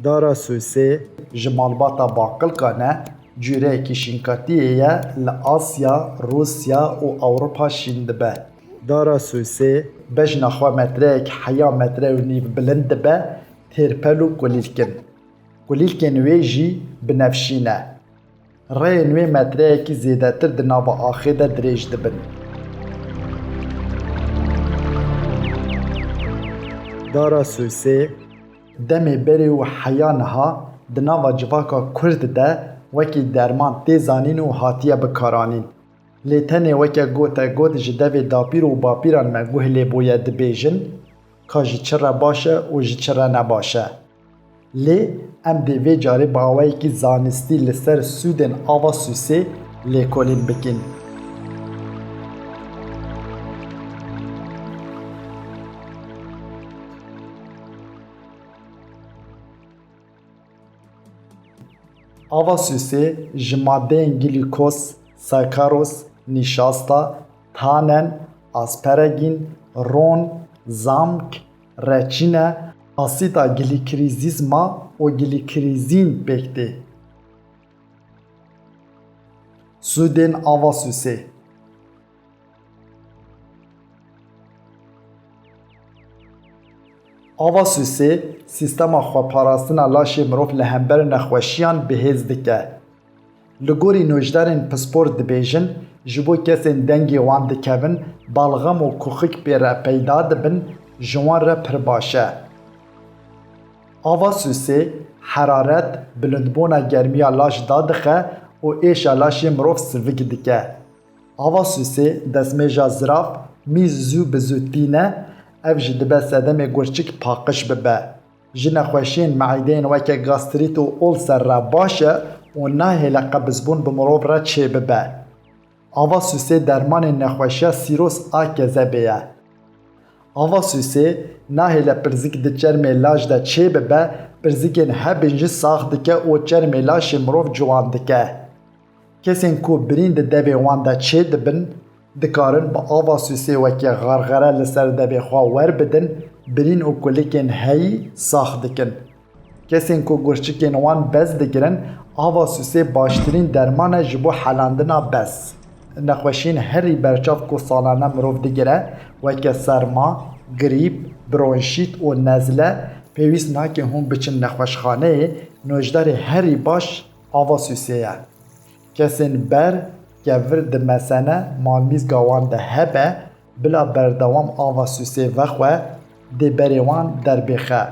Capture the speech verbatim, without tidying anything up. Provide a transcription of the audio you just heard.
Dara Sûsê ji malbata baqilkan e, cûreyekî şînkatiyê ye, li Asya, Rûsya û Ewropa şîn dibe. Dara Sûsê bejna xwe metreyek heya metre û nîv bilind dibe, têrpel û kulîlk in. Kulîlkên wê jî binefşî ne. Rêyên wê metreyekî zêdetir di nava axê de dirêj dibin. Dara Sûsê demê berê û heya niha di nava civaka Kurd de wekî derman tê zanîn û hatiye bikaranîn. Lê tenê weke gote got ji devê dapîr û bapîran me guh lê bûye dibêjin, ka ji çi re baş e û ji çi re ne baş e. Lê em dê vê carê bi awayekî zanistî li ser sûdên ava Sûsê lêkolîn bikin. Ava Sûsê ji madeyên glîkoz, sakaroz, nîşasta, tanen, asperegîn, ron, zamk, reçîne, asîta glîkrîzîzma û glîkrîzîn pêk tê. Sûdên ava Sûsê. Ava Sûsê, sîstema xweparastina laşê mirov li hember nexweşiyan bihêz dike. Li gorî nûjdarên pispor dibêjin, ji bo kesên dengê wan dikevin, balxam û kuxik pê re peyda dibin, ji wan re pir baş e. Ava Sûsê heraret, bilindbûna germiya laş dadixe û êşa laşê mirov sivik dike. Ava Sûsê destmêja zirav mîz zû bi zû tîne, ev jî dibe sedemê gurçik paqij bibe. Ji nexweşiyên meîdeyên weke gastrît û olser re baş e û nahêle qebizbûn bi mirov re çêbibe. Ava Sûsê dermanê nexweşiya sîroz a kezebê ye. Ava Sûsê nahêle pirzik di çermê laş de çêbibe, pirzikên hebin jî sax dike û çermê laşê mirov ciwan dike. Kesên ku birîn di devê wan de çêdibin, dikarin bi ava Sûsê wekî xarxere li ser devê xwe werbidin, birîn û kulikên heyî sax dikin. Kesên ku gurçikên wan bez digirin, ava Sûsê baştirîn derman e ji bo helandina bez. Nexweşiyên herî berçav ku salane mirov digire, weke serma, grîp, bronşît û nezle, pêwîst nake hûn biçin nexweşxaneyê, nûjdarê herî baş ava Sûsê ye. Kesên ber, kevir di mesene malmîzga wan de hebe, bila berdewam ava Sûsê vexwe, dê berê wan derbêxe.